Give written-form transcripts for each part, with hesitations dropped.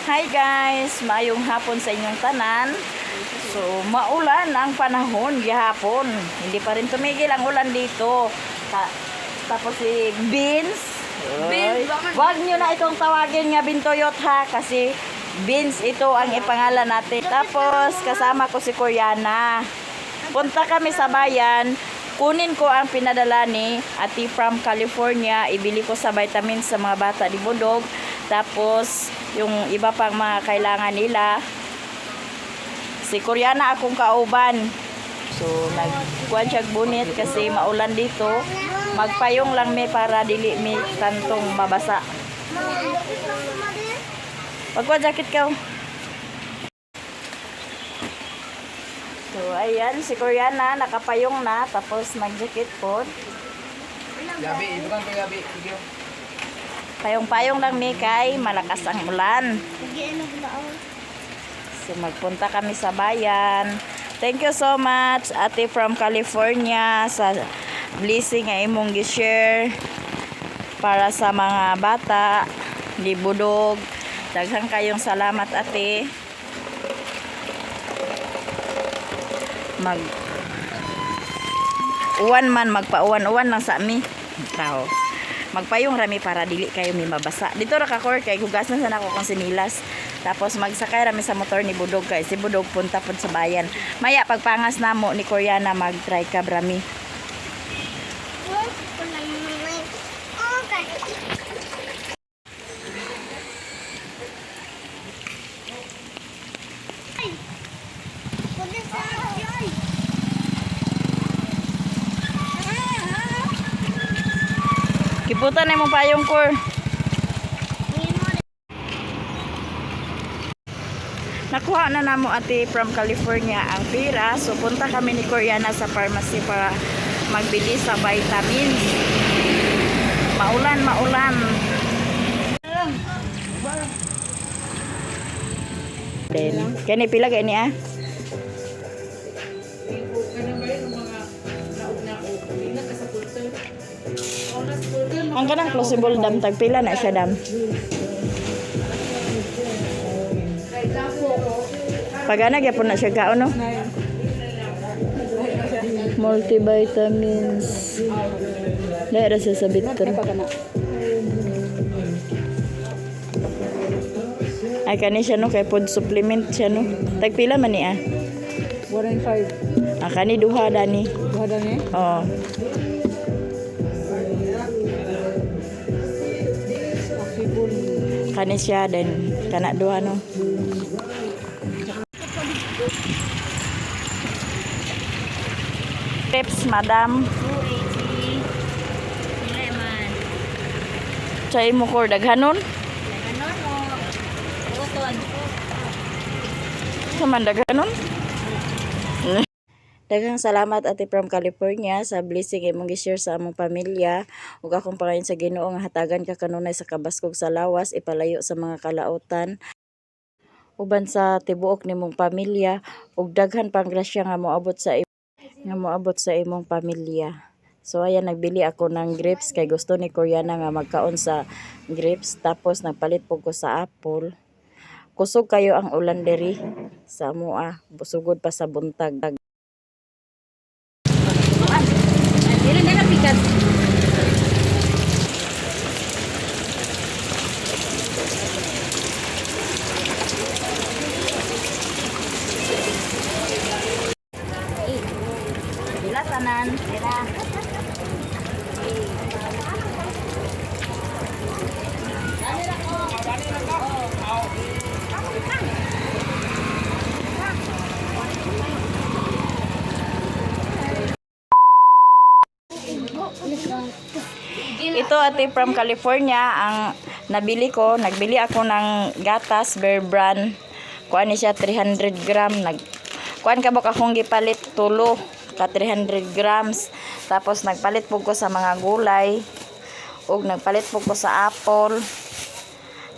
Hi guys, maayong hapon sa inyong tanan. So, maulan ang panahon gihapon. Hindi pa rin tumigil ang ulan dito. Tapos si Beans. Oy, Beans, bakit? wag nyo na itong tawagin nga Bintoyot ha, kasi Beans ito ang ipangalan natin. Tapos kasama ko si Koryana. Punta kami sa bayan. Kunin ko ang pinadala ni Ate from California. Ibili ko sa vitamins sa mga bata di Budog. Tapos, yung iba pang mga kailangan nila. Si Koryana akong kauban. So, nagkuhan siya bunit kasi maulan dito. Magpayong lang mi para dili mi tantong mabasa. Pagkuha jacket ka. Oh. So, ayan, si Koryana nakapayong na tapos nag-jacket po. Gabi, ibukan ko gabi. Sige. Payong-payong lang mi kay malakas ang ulan. So magpunta kami sa bayan. Thank you so much, Ate from California, sa blessing nga imong gi-share para sa mga bata di budog. Daghang kayong salamat, Ate. Mag uwan man, magpauwan-uwan lang sa ami. Tao. Magpayong rami para dili kayo may mabasa. Dito ra ka kor kay hugasan sana ako kung sinilas. Tapos magsakay rami sa motor ni Budog kay si Budog punta pod sa bayan. Maya pagpangas namo ni Koryana mag-try ka rami. Kiputan na imong payong, kor. Nakuha na namo, Ate from California, ang pera. So punta kami ni Koryana sa pharmacy para magbili sa vitamins. Maulan, maulan. Then, kani pila kay ni ah? Ang kanang closable dam tag pila na siya dam. Pagana gyapon na siya kaon no. Multivitamins. Dahil ra siya sa bitter. Ay kani siya no kay food supplement siya no. Tag pila man ni ah? 195. Ah, kani duha dani. Duha dani? Oo. Kani siya then kana duha no. Tips, madam. 280. Lemon. Chay mo kor daghanon. Ganon o buton. Saman daghanon. Daghang salamat, Ate from California, sa blessing imong gi-share sa among pamilya ug akong pangayon sa Ginoo nga hatagan ka kanunay sa kabaskog sa lawas, ipalayo sa mga kalautan uban sa tibuok nimong pamilya ug daghan pang grasya nga moabot sa imong pamilya. So ayan, nagbili ako ng grapes kay gusto ni Koryana nga magkaon sa grapes, tapos nagpalit pug ko sa apple. Kusog kayo ang ulan diri sa amoa, sugod pa sa buntag. Dili na pikat. Pila tanan? Ito, Ate from California, ang nabili ko. Nagbili ako ng gatas Bear Brand. Kuan ni siya 300 gram. Nag kuan ka ba akong gipalit tulo ka 300 grams. Tapos nagpalit po ko sa mga gulay. Ug nagpalit po ko sa apple.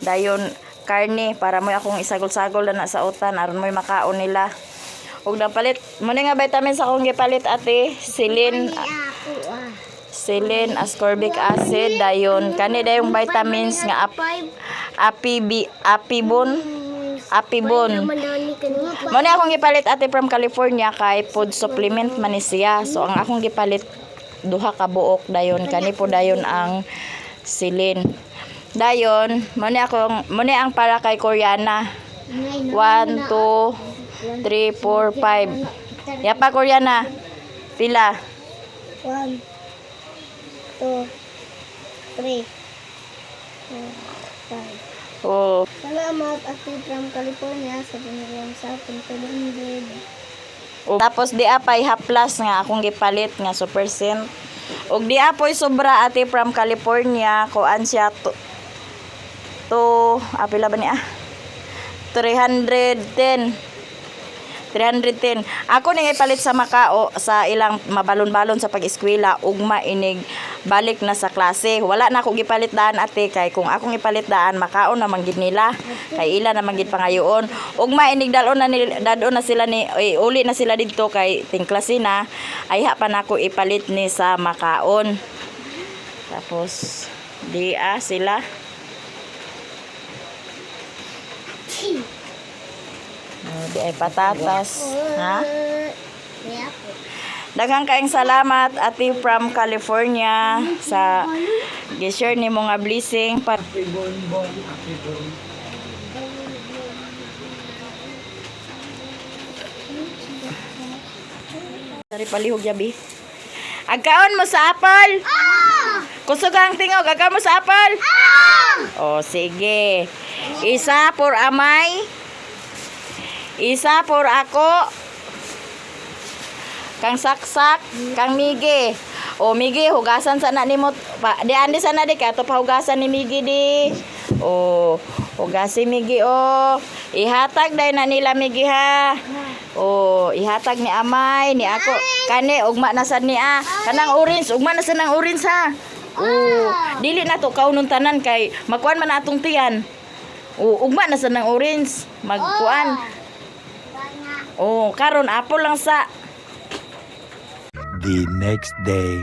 Dayon karne para mo akong isagol-sagol na na sa utan aron mo'y makaon nila. Ug nagpalit mo ni nga vitamins akong gipalit, Ate, Celine. Selene, ascorbic acid, dayon kani dayong vitamins nga ap, api, apibon. Apibon. Mo ni akong gipalit, ate from California, kay food supplement man ni siya. So ang akong gipalit duha ka buok dayon kani po dayon ang silin. Dayon, mo ni ang para kay Koreana. 1 2 3 4 5. Yapa Koreana. Pila? 1, 2, 3, 4, 5. Oh, Salamat, Ate from California, sa binigay mo sa akin 200. Oh. Tapos di apay haplas nga akong gipalit nga super cent. Og di apoy sobra, ate from California, kuan siya to apila ba ni ah? 310. 310. Ako ning ipalit sa Macao sa ilang mabalon-balon sa pag-eskwela, ugma inig balik na sa klase. Wala na ako gipalit daan, ate, kay kung akong ipalit daan makaon na man gid nila kay ila na man gid pangayoon. Ugma inig dalon na nil, dadon na sila ni ay, uli na sila didto kay ting klase na ayha pa nako ipalit ni sa makaon. Tapos di ah sila. Oh, di ay patatas, ha? Kaya po. Daghang kaayong salamat, ate from California, sa gi-share ni mga blessing pa. Happy bon bon, happy bon. Sari palihog yabi. Agkaon mo sa apple. Kusog ang tingog, agkaon mo sa apple. Oh, sige. Isa for amay. Isa for ako. Kang saksak, kang Migi. O Migi, hugasan sana nimo pa, di andi sana di kato pahugasan ni Migi di. O hugasi Migi o. Ihatag day na nila Migi ha. O ihatag ni amay ni ako. Kani ugma na sad ni ah. Kanang orange, ugma na sad ng orange ha. O dili na to kaunon tanan kay makuan man atong tiyan. O ugma na sad ng orange, magkuan. O karon apple lang sa. The next day.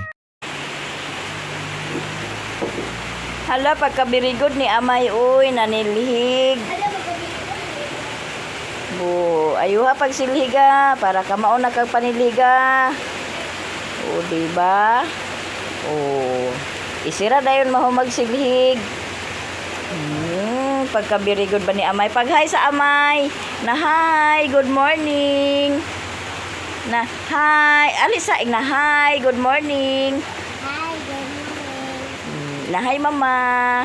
Hala, pagkabirigod ni amay, uy, nanilhig. Bu, ayuha pagsilhiga para kamao na kag paniliga. O, di ba? O, isira dayon mahumag silhig. Pagkabirigod ba ni amay? Pag-hi sa amay. Na hi, good morning. Na hi, alisa na hi, good morning. Hi, good morning. Na hi, mama.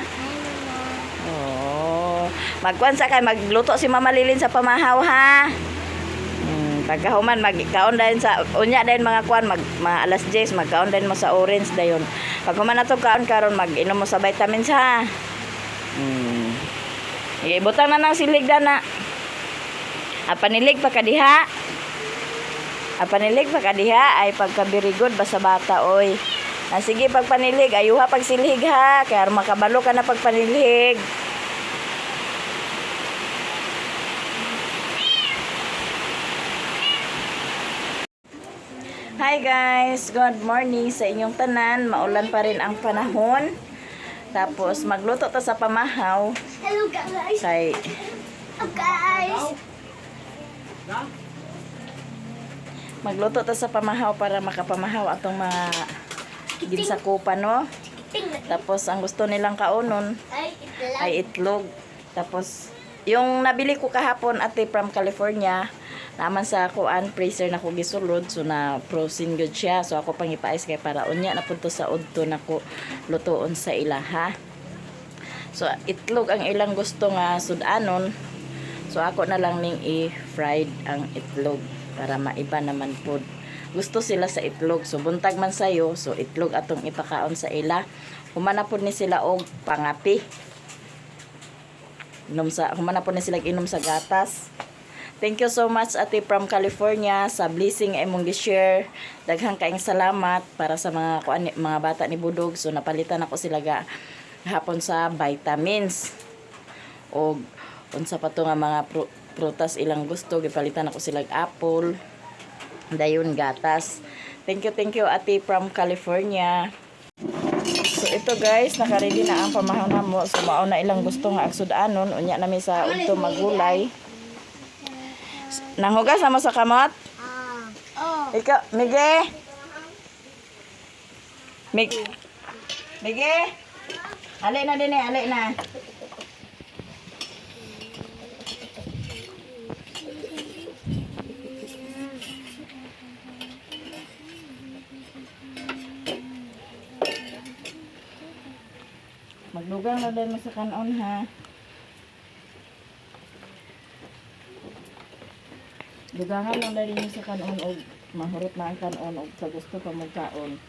Hi, Mama. Oo. Magkuan sa kay magluto si Mama Lilin sa pamahaw ha. Pagkahuman magkaon dayon sa unya dayon mga kuan mag mga alas 10 magkaon dayon mo sa orange dayon. Paghuman nato kaon karon mag-inom mo sa vitamins ha. Ibutang na ng silig na. Panilig pa kadiha. Panilig pa kadiha ay pagkabirigod basta bata oy. Ah, sige pagpanilig ayuha pagsilhig ha kay aron makabalo ka na pagpanilhig. Hi guys, good morning sa inyong tanan. Maulan pa rin ang panahon. Tapos magluto ta sa pamahaw Hello, guys. kay Hello, guys. magluto ta sa pamahaw para makapamahaw atong mga ginsakupan no. Tingnan. Tapos ang gusto nilang kaonon Ay, itlog. ay itlog. Tapos yung nabili ko kahapon, ate from California, naman sa kuan freezer na ko gisulod, so na frozen good siya, so ako pang ipa-ice kay para unya na punto sa udto na ko lutoon sa ilaha. So itlog ang ilang gusto nga sudanon, so ako na lang ning i-fried ang itlog para maiba naman pod. Gusto sila sa itlog, so buntag man sayo, so itlog atong ipakaon sa ila. Humana pod ni sila og pangapi, inom sa humana po na sila inom sa gatas. Thank you so much, ate from California, sa blessing nga imong gi-share. Daghang kaing salamat para sa mga kuan mga bata ni Budog. So napalitan ako sila ga hapon sa vitamins. Og unsa pa to nga mga prutas ilang gusto gipalitan ako sila og apple. Dayon gatas. Thank you ate from California. So ito guys, nakaready na ang pamahaw namo. So mao na ilang gusto nga agsudanon. Unya nami sa udto magulay. Nanghugas na mo sa kamot? Ah. Oh. Ikaw, Mige? Mig Mige? Ali na din eh, ali na. Magdugang na din mo sa kanon ha. Dugangan lang dali niyo sa kanon og mahurot na ang kanon og sa gusto pa mo kaon.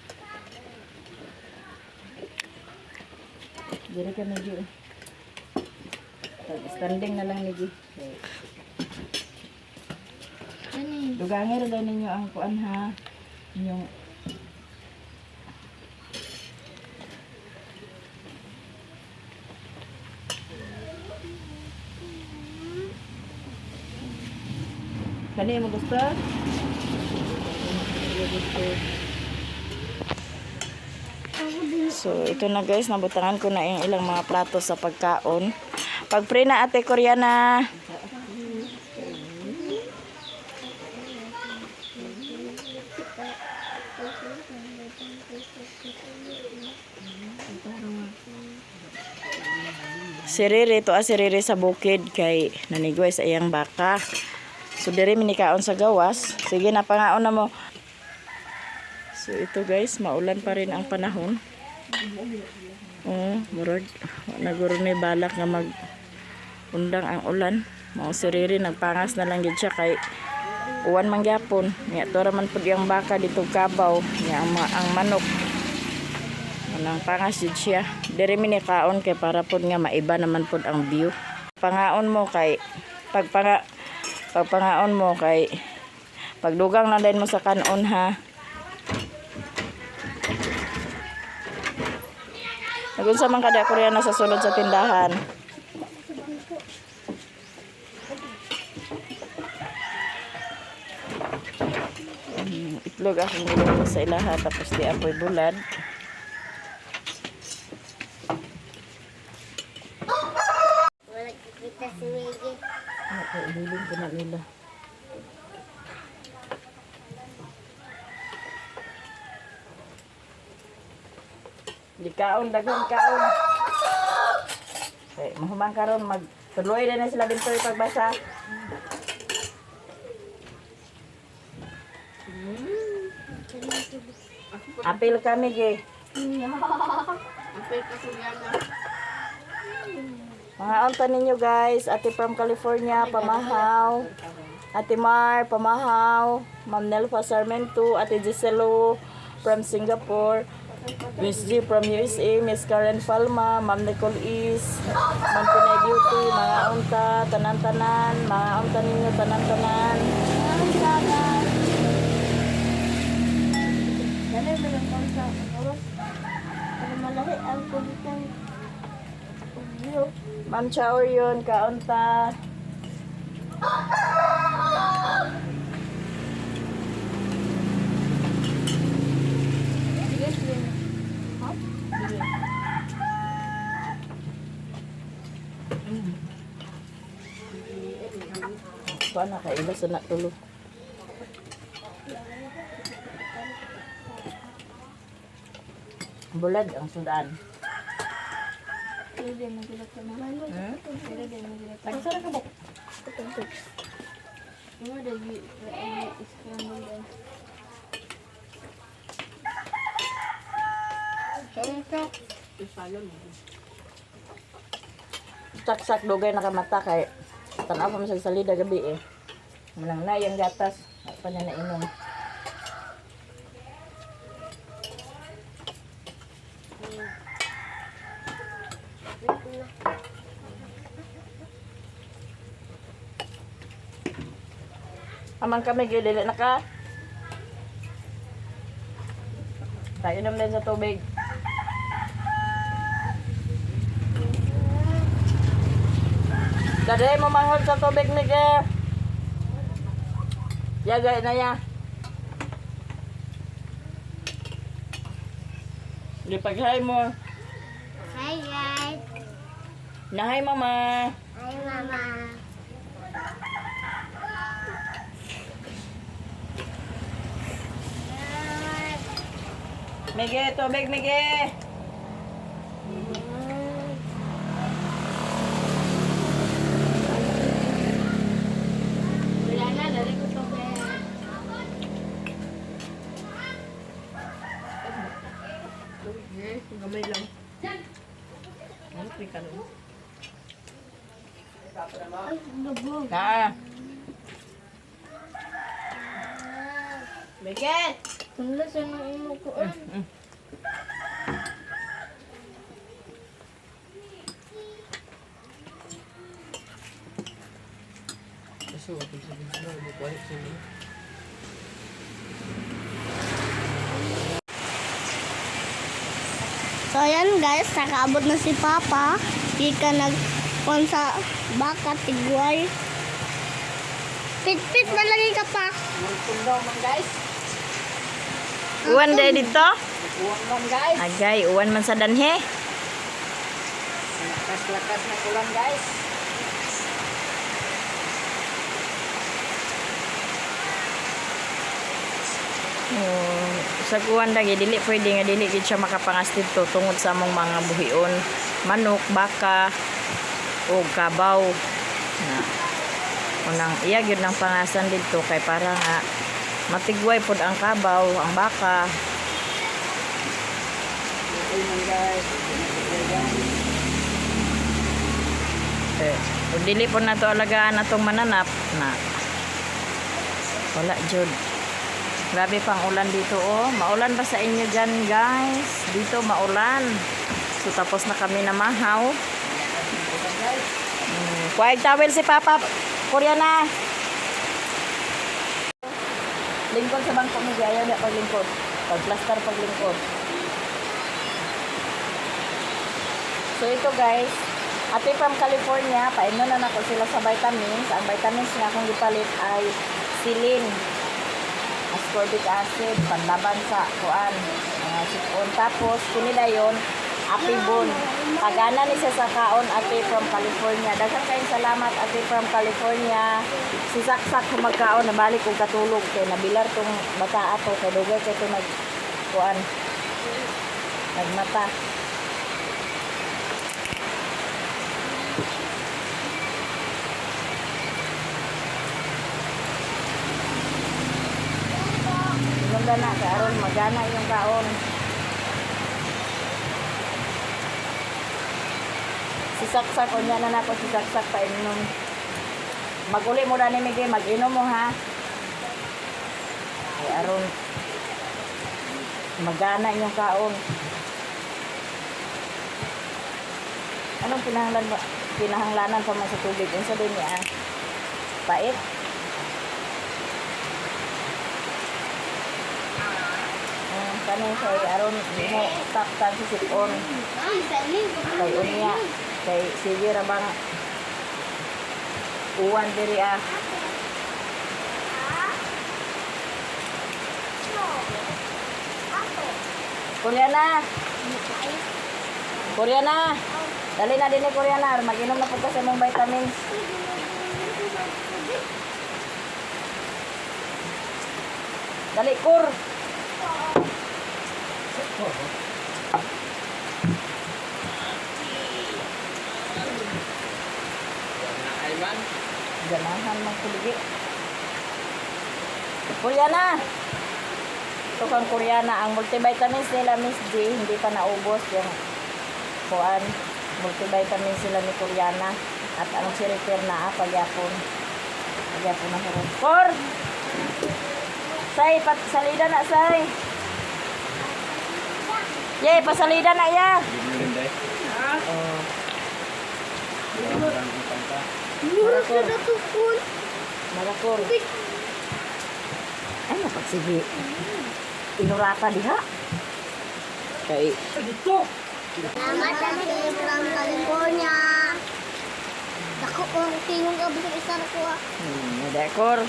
Diri ka medyo. Pag standing na lang ni Gi. Dugangan ra dali ninyo ang kuan ha. Inyong Kani mo gusto? So, ito na guys, nabutangan ko na yung ilang mga plato sa pagkaon. Pag-pray na Ate Koreana. Si Riri, to si Riri sa bukid kay nanigway sa iyang baka. So diri minikaon sa gawas. Sige na pangaon na mo. So ito guys, maulan pa rin ang panahon. Oo, murag naguro ni balak nga mag undang ang ulan. Mao si Riri nagpangas na lang gid siya kay uwan man gyapon. Nya tora man pud iyang baka dito kabaw, nya ang, ang manok. Anang pangas jud siya. Diri mi ni kaon kay para pud nga maiba naman pud ang view. Pangaon mo kay pagpanga pagpangaon mo kay pagdugang na din mo sa kanon ha. Nagunsa man kada Koreana sa sulod sa tindahan. Itlog akong giluto sa ilaha tapos di apoy bulad. Wala kikita si Miggy. Ibilin ko na nila. Di kaon, daghan kaon. Okay, mahumang karon mag tuloy na na sila bintoy pagbasa. Apil kami ge. Apel ka Koreana. Mga unta ninyo guys, Ate from California, Pamahaw. Ate Mar, Pamahaw. Ma'am Nelfa Sarmento, Ate Giselo from Singapore. Miss G from USA, Miss Karen Palma, Ma'am Nicole Is, Ma'am Pinay Beauty, mga unta, tanan-tanan, mga unta ninyo, tanan-tanan. Dali mo lang kami sa oras. Para malaki ang kulitan. View. Ma'am Chaorion, kaunta. Sige, sige. Kuha na, kaila sa natulo. Bulad ang sudan. Pero di nagulat ka naman. Pero di nagulat ka. Tagsara ka ba? Yung mga dagi, scramble din. Saksak dugay nakamata kay tanaw pa man sa salida gabi eh. Walang na yung gatas. Wa pa niya nainom. Aman kami gilili na ka. Tayo inom din sa tubig. Dali mo manghod sa tubig ni Ge. Yagay na ya. Di paghay mo. Hi guys. Nahay mama. Hi mama. Mige, tubig, Mige. Wala na, dali ko to be. Gamay lang. Ay, gabo. Na. Miguel! Wala sa nang imukuan. Kaso, pag sabihin ko na, balik sa inyo. So ayan guys, nakaabot na si Papa. Di ka nag sa baka tigway. Pitpit na lagi ka pa. Magpundaw man guys. Uwan day dito. Uwan man guys. Agay, uwan man sa danhe. Lakas-lakas ng ulan guys. Oh, sa kuwan lagi dili pwede nga dili gid siya makapangas dito tungod sa among mga buhion, manok, baka o kabaw. Na unang iya gyud ng pangasan dito kay para nga matigway pod ang kabaw, ang baka. Okay man guys. Eh, ug dili pod nato alagaan atong mananap na wala jud. Grabe pang ulan dito oh. Maulan ba sa inyo dyan guys? Dito maulan. So tapos na kami na mahaw. Kuhay towel si Papa. Korea na. Lingkod sa bangko mo ayaw niya paglingkod. Pagplastar paglingkod. So ito guys, ate from California, painom na nako sila sa vitamins. Ang vitamins nga akong gipalit ay silin, ascorbic acid, panlaban sa kuan, mga sipon. Tapos kini dayon, apibon. Pagana ni siya sa kaon ate from California. Daghang kayong salamat ate from California. Si Saksak kung magkaon nabalik og katulog kay nabilar tong bata ato kay dugay kay to nag kuan nagmata. Ganda na kay aron magana yung kaon. Si Saksak unya na nako si Saksak painom. Maguli mo na ni Miggy, mag-inom mo ha. Ay aron magana yung kaon. Anong pinahanglan ba? Pinahanglanan pa man sa tubig? Unsa din niya? Ah? Pait. Kaning kay aron di mo taktan sa sipon Ay, saling. kay unya kay sige ra bang uwan diri ah. Koreana. Koreana. Dali na din ni Koreana, mag-inom na pud ka sa imong vitamins. Dali kur. Ay man. Ganahan man kuligi. Koreana. Ito kang Koreana. Ang multivitamins nila, Miss G, hindi pa naubos yung kuan. Multivitamins sila ni Koreana. At ang chiriper na ah, pagyapon. Pagyapon na karon. Kor! Say, pat salida na, say. Yay, pasalida na ya. Hindi mo rin dahil. Oh, Parang pangka. Mura sa natukon. Marakor. Ay, napagsige. Inurata diha. Kay Salamat ate from California. Dako ko ang tingong abot sa isa ko. Ah. Dekor.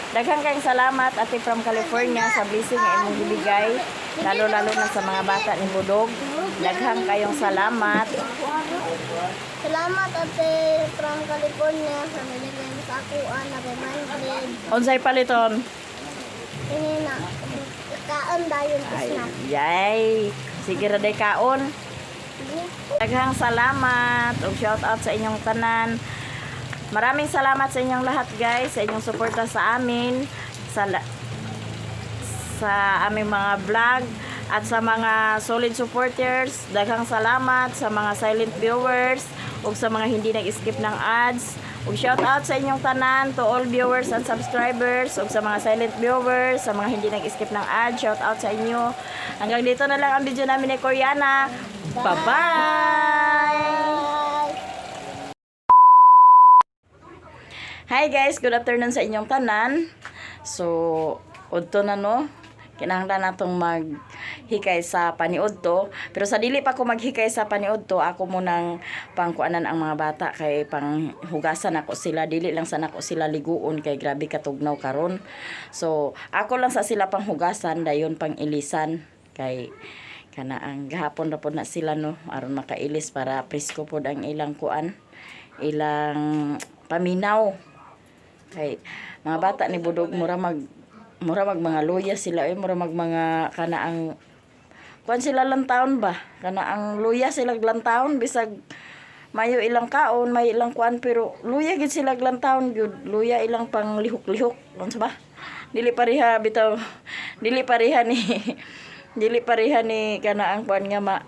Daghang kayong salamat ate from California sa blessing nga imong gibigay lalo-lalo na sa mga bata ni Budog. Daghang kayong salamat. Salamat ate from California sa binigay mo sa ako ah, na reminded. Unsay paliton? Ini na. Kaon dayon Ay, isna. yay. Sige ra day kaon. Daghang salamat ug shout out sa inyong tanan. Maraming salamat sa inyong lahat, guys, sa inyong suporta sa amin sa aming mga vlog at sa mga solid supporters. Daghang salamat sa mga silent viewers ug sa mga hindi nag-skip ng ads. Ug shout out sa inyong tanan, to all viewers and subscribers ug sa mga silent viewers, sa mga hindi nag-skip ng ads, shout out sa inyo. Hanggang dito na lang ang video namin ni Koreana. Bye-bye! Hi guys, good afternoon sa inyong tanan. So, udto na, no. Kinahanglan natong maghikay sa paniudto. Pero sa dili pa ko maghikay sa paniudto, ako munang pangkuanan ang mga bata kay panghugasan ako sila. Dili lang sana ko sila liguon kay grabe katugnaw karon. So, ako lang sa sila panghugasan dayon pangilisan kay kana ang gahapon ra pod na sila, no, aron makailis para presko pod ang ilang kuan, ilang paminaw. Kay mga bata ni Budog, mura mag mga luya sila eh, mura mag mga kana ang kuan sila lang taon ba, kana ang luya sila taon, bisag mayo ilang kaon, may ilang kuan, pero luya gid sila taon gyud, luya ilang panglihok-lihok, unsa ba, dili pareha bitaw, dili pareha ni dili pareha ni kana ang kuan nga ma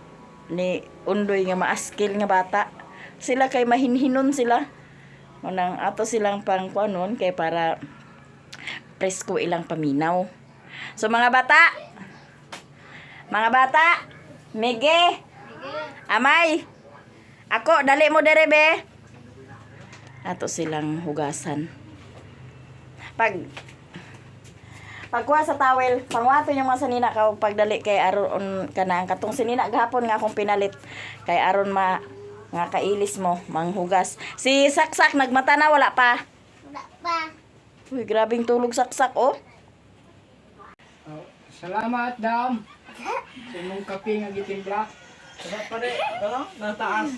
ni Undoy nga maaskil nga bata sila, kay mahinhinon sila. Unang ato silang pang kuanon kay para presko ilang paminaw. So mga bata, mga bata, Mige, Amay, ako, dali mo dere be. Ato silang hugasan. Pagkuha sa towel, pangwato yung mga sanina ka pagdali kay aron kana ang katong sinina gahapon nga akong pinalit kay aron ma nga kailis mo manghugas. Si Saksak nagmata na, wala pa? Wala pa. Uy, grabing tulog Saksak oh. Oh, salamat, Dam. Sa imong kape nga gitimpla. Sarap pa rin. Ano? Nataas.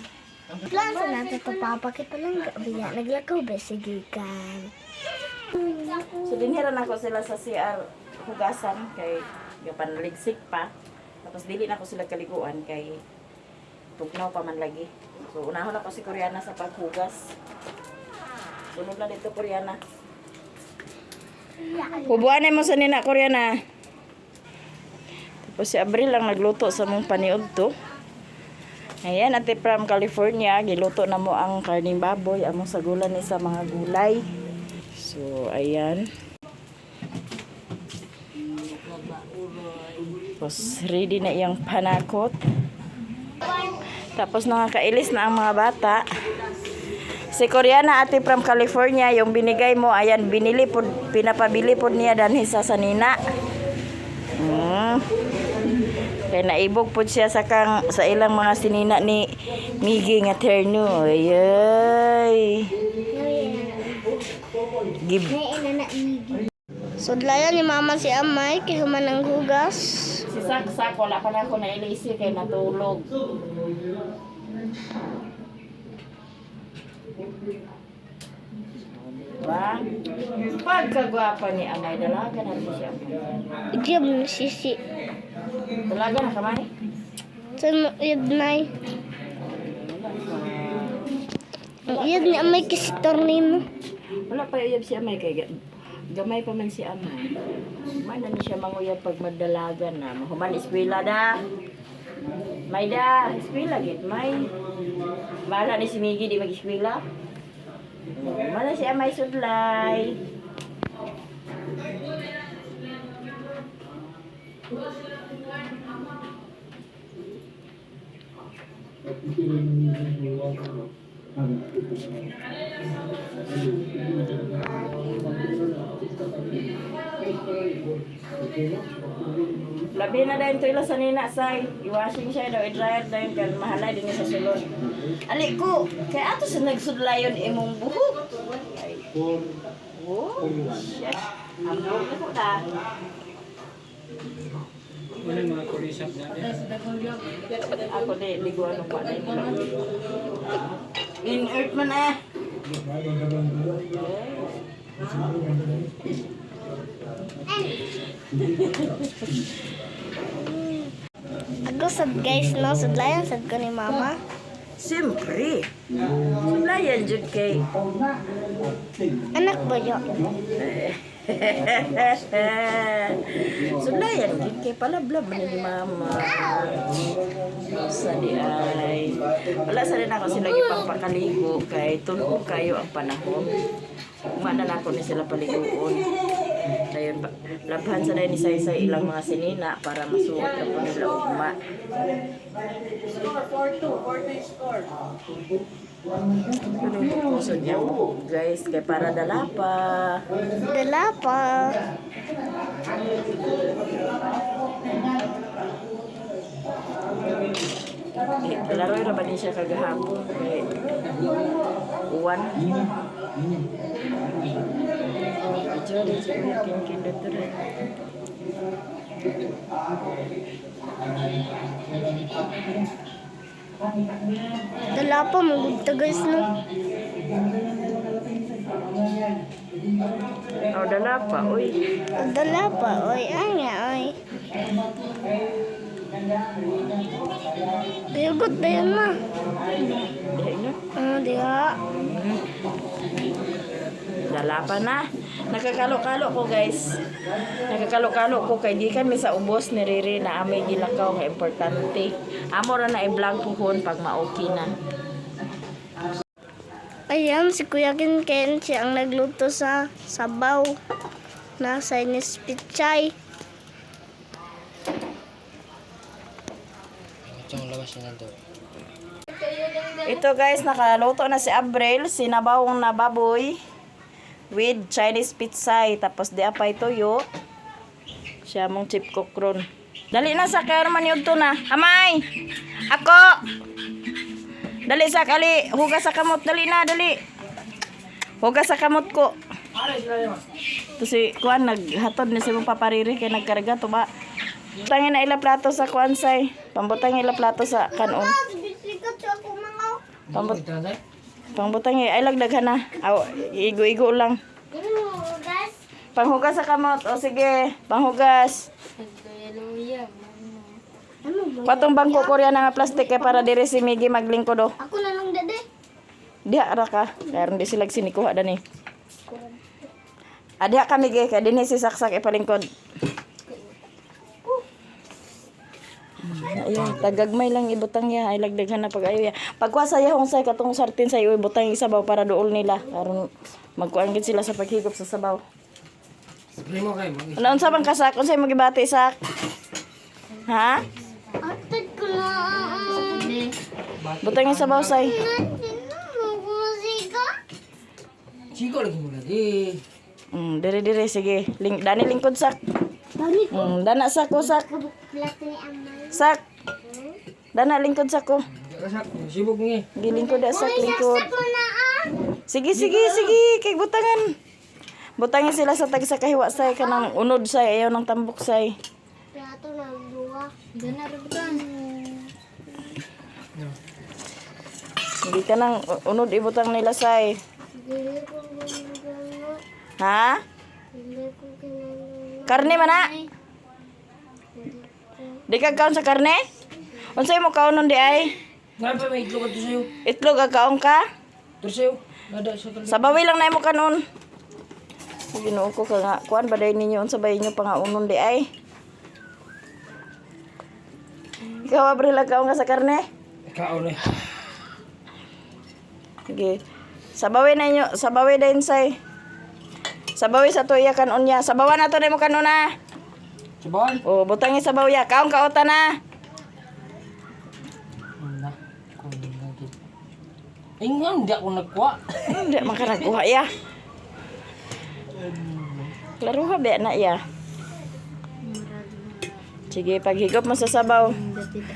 Plan sa nato to papa kay palang biya naglakaw ba sige kan. So dinhiran ako sila sa CR hugasan kay gapanligsik pa. Tapos dili na ako sila kaliguan kay tugnaw pa man lagi. So unahon ako si Koreana sa paghugas. Sunod na dito, Koreana. Hubuan mo sa nina, Koreana. Tapos si Abril lang nagluto sa mong paniud to. Ayan, ate from California, giluto na mo ang karning baboy, among sagulan ni sa mga gulay. So, ayan. Tapos, ready na iyang panakot. Tapos, nakakailis na ang mga bata. Si Koreana, ate from California, yung binigay mo, ayan, binili po, pinapabili po niya danhi sa sanina. Kaya naibog po siya sa kang sa ilang mga sinina ni Miggy nga terno. Ayay. Give Sudlayan ni mama si Amay kay human ang hugas. Si Saksak, wala pa na ako nailisi kay natulog. Diba? Pagkagwapa ni Amay, dalaga na rin siya. Ijab na sisi. Dalaga na kamay? Sa iyad nay. Ang iyad ni Amay kasi tornimo. Wala pa uyab si Amay kay gamay pa man si Amay. Mana ni siya manguyab pag magdalaga na. Mahuman eskwela da. May da, eskwela git may. Bahala ni si Miggy di mag-eskwela. Mana si Amay sudlay. Labi na dahil ito ila sa nina say. I-washing siya daw, i-dryer dahil kay mahalay din niya sa sulod. Ali ko, kay ato sa nagsudlayon imong buhok. Ay. Oh, shit. Ang buhok ko na. Ano yung mga kulisap natin? Ako di, liguan ko na yun. In earth man eh. Ako sad guys, no? Sudlayan sad ko ni mama. Siyempre. Sulayan jud kay. Anak ba yo? Sulayan jud kay palablab man ni mama. Sa di ay. Wala sa rin ako sila gipangpakaligo kay tunog kayo ang panahon. Umana na ako ni sila paliguon. Dayon pa, labhan sa ni Saysay ilang mga sinina para masuot na po nila ugma. Score, 4-2. 4-2 yung score. Ano yung puso niya guys kay para dala pa. Dala pa. Eh, Laro ra ba ni siya kagahapon kay uwan. Medyo rin siya kin kin Dala pa, magugta guys, no? Oh, dala pa, oy. Dala pa, oy. Anya, oy. Gayugot na yun na. Diha na. Ah, diha. Dala pa na. Nakakalo-kalo ko, guys. Nakakalo-kalo ko kay gikan mi sa ubos ni Riri na amay gilakaw nga importante. Amo ra na i-vlog puhon pag ma-okay na. Ayan, si Kuya Ken Ken, siya ang nagluto sa sabaw na Chinese pichay. Ito guys, nakaluto na si Abril, sinabawong na baboy with Chinese pitsay. Tapos di apay tuyo. Siya mong chip cook ron. Dali na sa kaya man yun to na. Amay! Ako! Dali sa kali, hugas sa kamot. Dali na, dali. Hugas sa kamot ko. Ito si Kuan, naghatod ni si mong papariri kay nagkarga to ba? Tangin na ila plato sa Kuan say. Pambutang ila plato sa kanon. Bisikat siya ako mga. Pambut Pangbutang eh. Ay, lagdaghan na. Aw, igo-igo lang. Hugas. Panghugas sa kamot. O sige, panghugas. Ano ba? Patong bangko Korea na nga plastic kay para dire si Miggy maglingkod oh. Ako na lang dede. Diha ra ka. Kaya di sila sinikuha dani. Ah, diha ka Miggy kay dinhi si Saksak ipalingkod. Ayun, tagagmay lang ibutang ya ay lagdaghan na pag ayo ya. Pagkuha sa yahong say katong sartin sa iyo ibutang yung sabaw para duol nila aron magkuan gid sila sa paghigop sa sabaw. Ano unsa bang kasak? Unsay mo gibati sak? Ha? Atad ko na. Butang yung sabaw say. Musika. Siko lagi mo lagi. Dire dire sige. Ling dani lingkod sak. Dami Dana sak ko sak. plato ni Amay. Sak. Dana lingkod sak ko. Kasak, sibog ni. Gilingkod da sak lingkod. Saksak mo na ah. Sige sige sige kay butangan. Butangin sila sa tag sa kahiwa say kanang unod say ayaw ng tambok say. Plato na duwa. Doon na rubutan. Hindi ka nang unod ibutang nila say. Dili ko ginagawa. Ha? Dili ko ginagawa. Karne man na. Di ka kaon sa karne? Unsay mo kaonon di ay? Nga pa may itlog ato sa'yo. Itlog ang kaon ka? Ito sa'yo. Nada sa kali. Sabawi lang na imo kanon. Ginoo ko ka nga. Kuan ba day ninyo unsa ba inyo pangaunon di ay? Ikaw Abril ang kaon ka sa karne? Kaon eh. Sige. Sabawi na inyo, sabawi din say. Sabawi sa tuya kanon niya. Sabawan na to na imo kanon na. Sabawan. O butang yung sabaw ya. Kaon ka ota na. Na. Kung lagi. Ingon, di ako nagkuha. Hindi man ka nagkuha ya. Klaruha ba na ya. Sige, paghigop mo sa sabaw.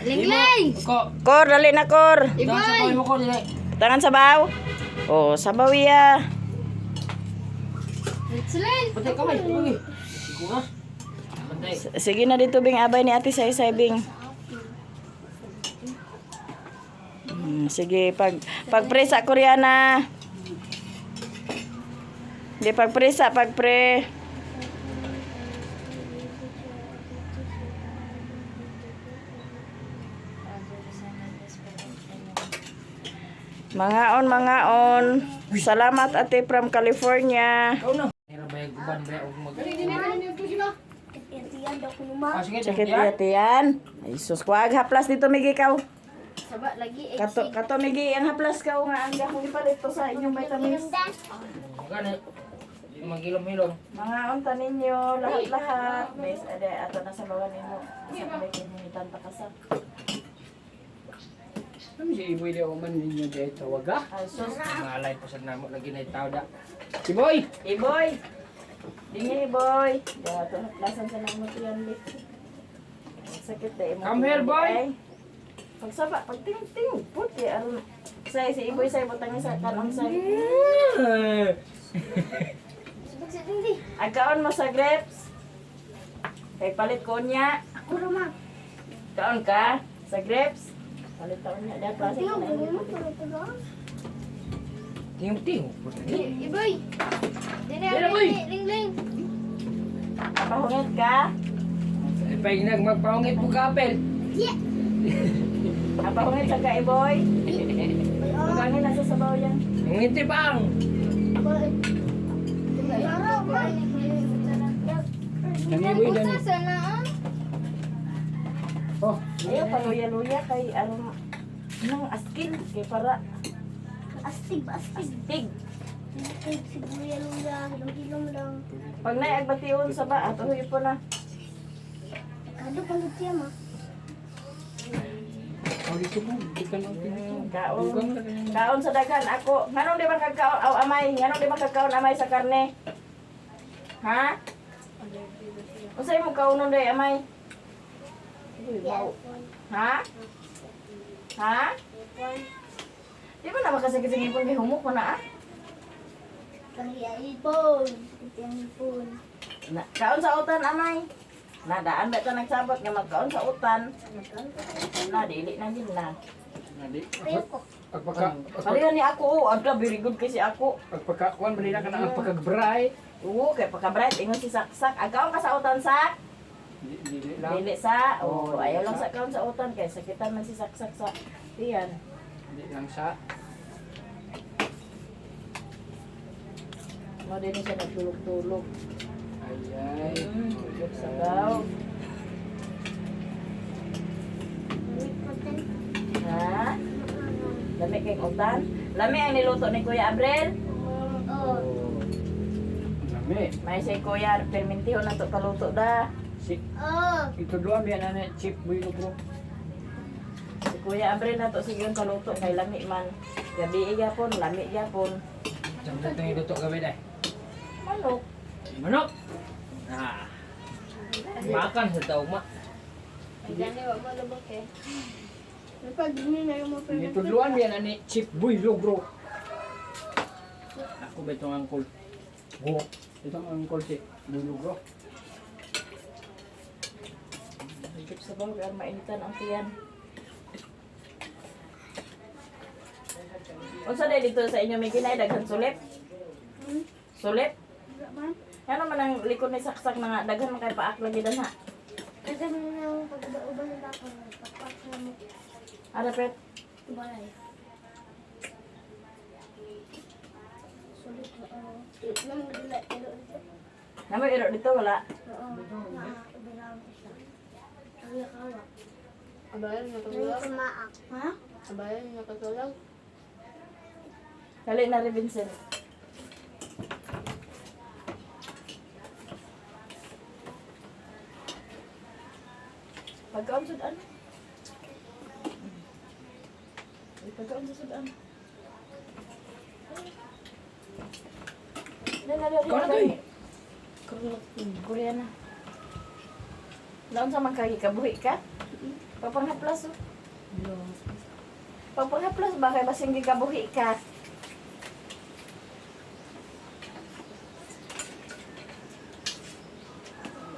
Linglay! Ko. Kor, dali na kor. Ikaw sa kawin mo ko dili. Tangan sabaw. Oh, sabaw ya. Ritsulin! Patay kamay. Uy. Siko na. Bantay. Sige na dito bing abay ni Ate Saysay bing. Sige, pag pagpresa Koreana. Di pagpresa, pagpre. Mangaon, mangaon. Salamat, ate from California. Ikaw na. Meron ba yung guban ba og mag Yan daw kuno. Ah, sige, Sakit yan. ate yan. Ay, sus, kuwag haplas dito, Migi, kaw. Saba lagi. Eh, Kato, kato, Migi, ang haplas kaw nga. Ang akong ipalit to sa inyong vitamins. Magkano? Magilom-hilom. Mangaon ta ninyo, lahat-lahat. May ade, ato na sa bawan nimo. Sa may kininitan ta ka sa. Ano si Iboy di ako man ninyo dahil tawaga? Ay, sus. Malay po sa namo lagi na tao da. Si Boy. Iboy! Dingi, boy! Ya, ato haplasan sa namo tiyan, bi. Sakit da imo. Come here, boy. Ay. Pagsaba, pagting-ting, puti aron say si Iboy say butang sa kanang say. Sabag sa dindi. Agkaon mo sa grapes. Kay palit ko niya. Ako ra ma. Kaon ka sa grapes. Palit taon niya da klase Tingog na mo imo. mo tulo. Tingog-tingog. Iboy. Dine, Dine, boy. Ling-ling. Pahungit ka? Pag nagmagpaungit po kapel. Yeah. Pahungit sa ka, Iboy. Pagangin nasa sabaw yan. Ngiti bang. Tara, ma. Dani Iboy dani. Sana ah. Oh, Ayaw, paluya-luya kay aron nang askil kay para Astig, astig. tig. Astig siguya luya, hilom lang. Pag naiagbation sa ba, ato huy po na. Kado pang siya ma. oh dito po, di ka nang tinito. Kaon. Kaon sa daghan ako. Nganong di man kagkaon aw amay? Nganong di man kagkaon amay sa karne? Ha? Unsay mo kaonon day amay? Uy, wow. Ha? Ha? Di ba na makasakit sa ngipon kay humok ko na ah? Kaya ipon. Ito ang ipon. Na, kaon sa utan amay. Nadaan ba ito nagsabot nga magkaon sa utan? Na dili na gid na. Nadi. Ayaw ko. Pagpaka Palihan ni ako, oh, adla very good kasi ako. pagpaka kuan man nila kana ang pagkabray. Oo, kay pagka-bright ingon si Saksak. Agkaon ka sa utan sak? Dili lang. Dili sa. Oh, ayaw lang sa kaon sa utan kay sakitan man si Saksak sa tiyan. Dili lang sa. Mo din siya nagtulog-tulog. Ay ay. Tulog sa gaw. Ha? Lami kay utan. Lami ang niluto ni Kuya Abril. Oh. Lami. May si Kuya permintihon na to kaluto da. Si Oh. ito doon biyan na chip boy bro. Si Kuya Abril na to sige yung kaluto kay lami man. Gabi gyapon, lami gyapon. Sampai itong iluto gabi dai. Manok. Manok. Ah. Makan sa tao ma. Gani wa mo lubok eh. Pag na yung mo Ito doon biyan na chip boy bro. Ako ba itong angkol? Oh, itong angkol si boy bro. Higop sa baw, kaya mainitan ang tiyan. Unsa day dito sa inyo may ginay daghan sulip? Sulip? Ano man ang likod ni saksak na nga daghan man kay paak lagi dan ha. Kasi mo na yung pag-uba ng bako. Pagpak na mo. Ara pet. Balay. Sulit. Oo. Nang dila ilo ito. Namo iro dito wala. Oo. Ubirang isa. Ang yakawa. Abayon Ang nakatulog. kumaak. Ha? Abayon nakatulog. Dali na rin Vincent. Pagkaon sudan. Ay, pagkaon sa sudan. Ikaw na, Toy. Korea na. Naon sa man kabuhi ka? Papanghaplas oh. Papanghaplas ba kay basing gikabuhi ka?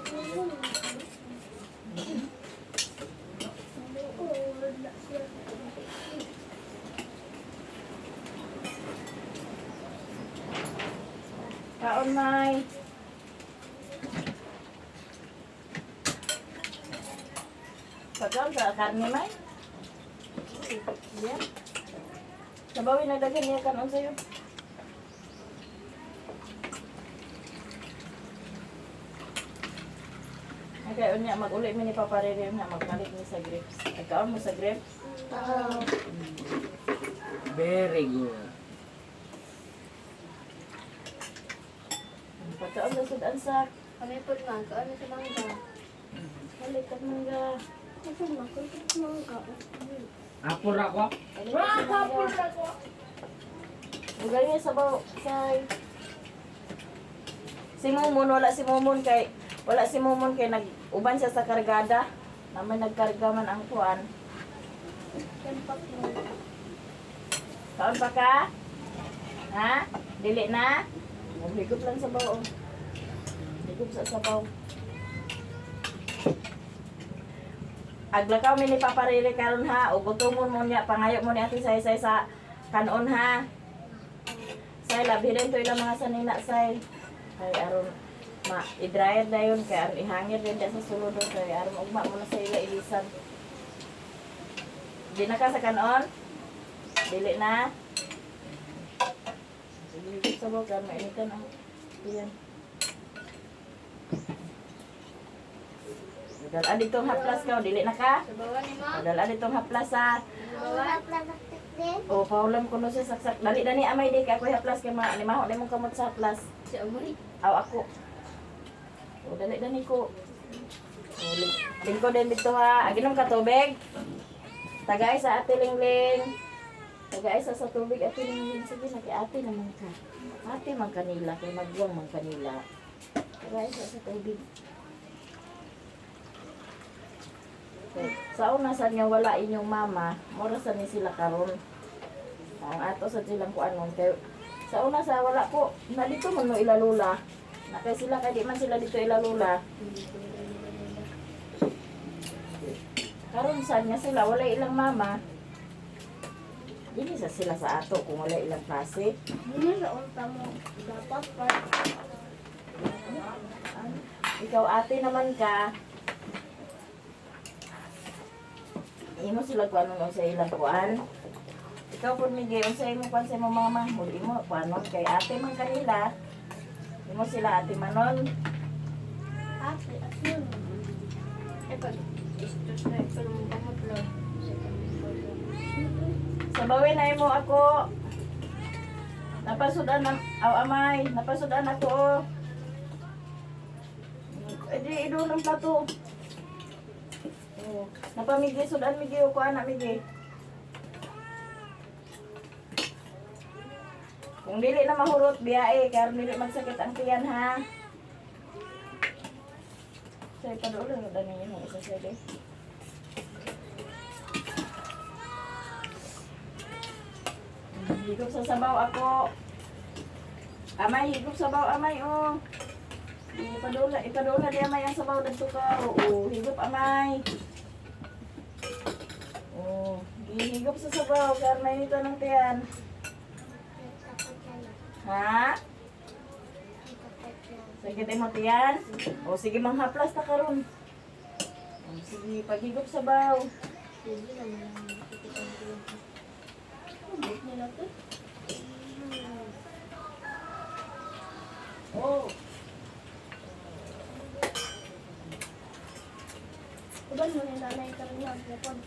Oo. Wala siya. Kaon may. Pagkaon sa karne may. Yeah. Sabawin na daghan niya kanon sa'yo. Okay, unya mag-uli mi ni Papa Rere unya magpalit mi sa grapes. Nagkaon mo sa grapes? Oo. Very good. Pagkaon sa sudan sak. Kami po man, kaano sa mangga. Palit ang mangga. Kasi makulit mangga. Apple ra ko. Palit ang mangga. Ugali niya sabaw, say. Si Mumon, wala si Mumon kay wala si Mumon kay nag-uban siya sa kargada. Naman nagkarga man ang kuan. Tempak mo. Kaon pa ka? Ha? Dili na? Oh, higop lang sabaw. Oh. Higop sa sabaw. Aglakaw mi ni Papa Rere karon ha, o gutomon mo niya, pangayo mo ni Ate Saysay sa kanon ha. Say, labi rin to ilang mga sanina, say. Kay aron ma i-dryer na yun, kay aron ihangir din sa sulod kay aron ugma mo na sa ila ilisan. Di na ka sa kanon? Dili na. Sige, higop sabaw kay mainitan ang iyan. Dala ditong haplas ka, dili na ka? Sabawan ni ma. Dala ditong haplas ha. Sabawan. din. O, paulam ko no siya saksak. Dali dani amay di kay ako haplas kay ma limaho na imong kamot sa haplas. Si Amoy. Aw ako. O, dali dani ko. O, lingko din dito ha. Aginom ka tubig. Tagay sa ate Lingling. Tagay sa tubig ate Lingling. Sige na kay ate naman ka. Ate man kanila kay magwang man kanila. Tagay sa tubig. Okay. Sa una sa nga wala inyong mama, mura sa ni sila karon. Ang ato sa silang kuanon kay sa una sa wala ko na dito man mo ilalula. Na kay sila kay di man sila dito ilalula. Karon sad nga sila wala ilang mama. Dili sa sila sa ato kung wala ilang klase. Hindi sa unta mo. Dapat pa. Ikaw ate naman ka. Imo sila kuanon sa ilang kuan. Ikaw po Miguel, unsa imo kuan sa imong mama? Huli mo kuanon kay ate man kanila. Imo sila ate manon. Ate, ate. Eh pag istos na ito ng kamot lang. Sabawin na imo ako. Napasudan am aw amay, napasudan ako. Oh. Eh di idulong plato. Oh, napamigi sudan migi ko anak migi. Kung dili na mahurot biyae, karon dili magsakit ang tiyan ha. Say padulo na dani mo isa sa eh. Higop sa sabaw ako. Amay, higop sabaw, amay, oh. Ipadula, ipadula di amay ang sabaw dadto ka. Oo, higop amay. Oh, gihigop sa sabaw karon may nito ng tiyan. Ha? Sakit mo tiyan? O sige manghaplas ta karon. O sige, paghigop sabaw. Hindi naman ang nakikita ko yun. Ang bait nila to. Oh. Uban mo ni nanay karon na gapon.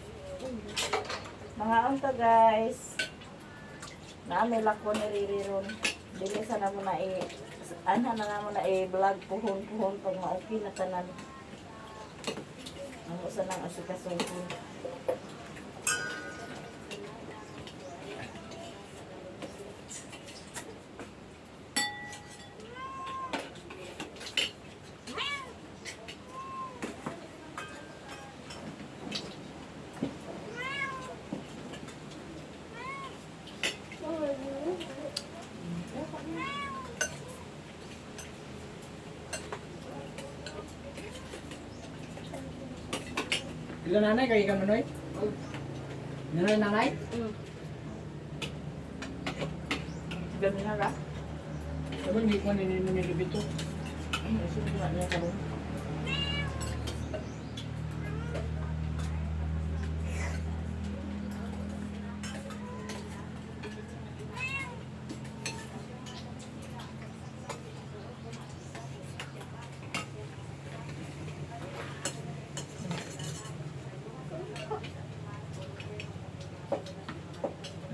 Mga unta guys. Naami lako ni Riri ron. Dili sana mo na i anha na nga mo na i-vlog puhon-puhon pag ma-okay na tanan. Ang usa nang asikasuhin. Ila nanay kay ka manoy? Nanay nanay? Ganun na ra. Sabi hindi ko ni ni ni dito. Ay, sige na niya karon.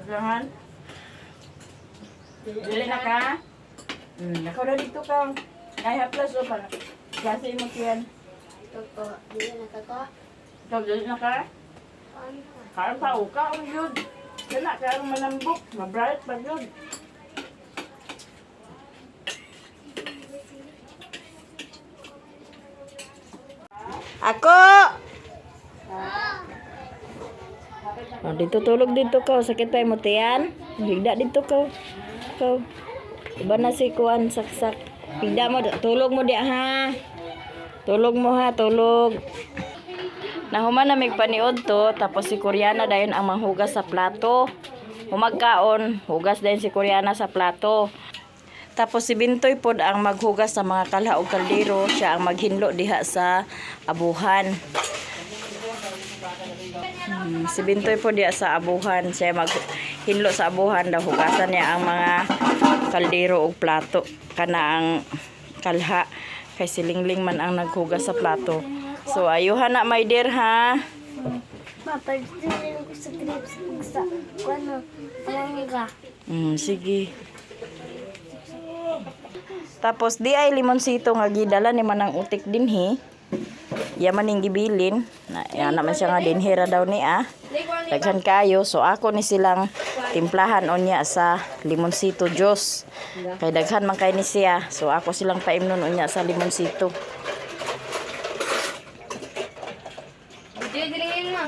Atlangan. Dili na ka? Nakaw na dito ka. Ay, haplas o para. Kasi mo tiyan. Ito, dili na ka ko. Ikaw, dili na ka? Ano pa? Karon pa, uka, ang yun. Kana, karon malambok. Mabright pa yun. Ako! Oh, dito tulog dito ka. Sakit pa mo tiyan. Higda dito ka. Ikaw. Iba na si Kuan saksak. Higda mo tulog mo di ha. Tulog mo ha, tulog. Nahuman na mig paniod to, tapos si Koreana dayon ang manghugas sa plato. Humagkaon, hugas dayon si Koreana sa plato. Tapos si Bintoy pod ang maghugas sa mga kalha og kaldero, siya ang maghinlo diha sa abuhan. Si Bintoy po diha sa abuhan, siya maghinlo sa abuhan daw hugasan niya ang mga kaldero og plato kana ang kalha kay si Lingling man ang naghugas sa plato. So ayuhan na my dear ha. Mapagdilin ko sa grapes ug sa ano, mangga. Sige. Tapos di ay limonsito nga gidala ni manang utik dinhi. Yaman ning gibilin. Na, yan naman siya nga dinhira daw ni ah. Daghan kayo. So ako ni silang timplahan unya sa limonsito juice. Kay daghan man kay ni siya. So ako silang paimnon unya sa limonsito. Dili, dili mo.